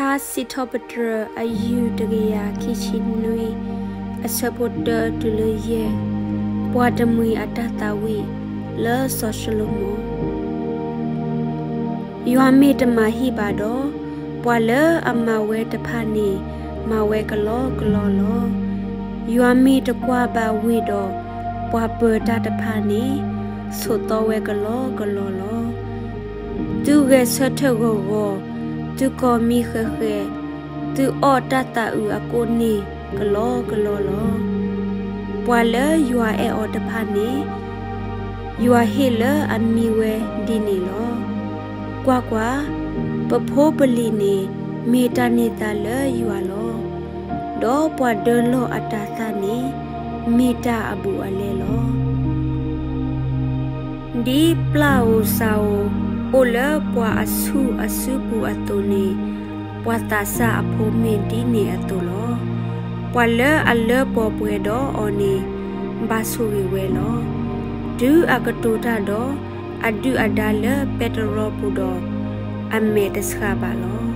ထါစံးထီၣ်ပတြၢၤ အယုၢ်တကယၤခံဆံနွံ, အဆၢဖိတၢတုၤလၢယဲၢ်, ပှၤတမှံၤအတၢ်သးဝံၣ်လၢစီၤၡလိၤမိၣ်. ယွၤမ့ၢ်တမၤဟံၣ်ဘၣ်ဒီး, ပှၤလၢအမၤဝဲတဖၣ်န့ၣ် မၤဝဲကလီကလီလီၤ. ယွၤမ့ၢ်တကွၢ်ဘၣ်ဝ့ၢ်ဒီး, ပှၤပၢၤတၢ်တဖၣ်န့ၣ် ဆိးသီဝဲကလီကလီလီၤ. သုဂဲၤဆၢထၢၣ်ဂီၤဂီၤ, သုကိးမံဃဲးဃဲး, သုအီၣ်တၢ်သးအုးအကိၣ်န့ၣ်ကလီကလီလီၤ. ပှၤလၢယွၤအဲၣ်အီၤတဖၣ်န့ၣ် ယွၤဟ့ၣ်လၢအမံဝဲဒ်န့ၣ်လီၤ. ကွၢ်ကွၢ်, ပဖိပလံၤန့ၣ် မ့ၢ်တၢ်န့ၢ်သါလၢယွၤလီၤ. ဒီးပှၤဒၢလီၢ်အတၤသၣ်န့ၣ် မ့ၢ်တၢ်အဘူးအလဲလီၤ. ဒ်ပျၢ်ဧိၤစးဧိၤ အိၣ်လၢပှၤအဆူၣ်အစုပူၤအသိးန့ၣ်, ပှၤသးစၢ်အဖိမ့ၢ်ဒ်န့ၣ်အသိးလီၤ. ပှၤလၢအလၢပှဲၤဒီးအီၤန့ၣ် ဘၣ်ဆိၣ်ဂ့ၤဝဲလီၤ. တုၤအကတိၤတၢ်ဒီး, အဒုၣ်အဒါလၢပဲတြီပူၤဒီး အမဲာ်တဆှးဘၣ်လီၤ.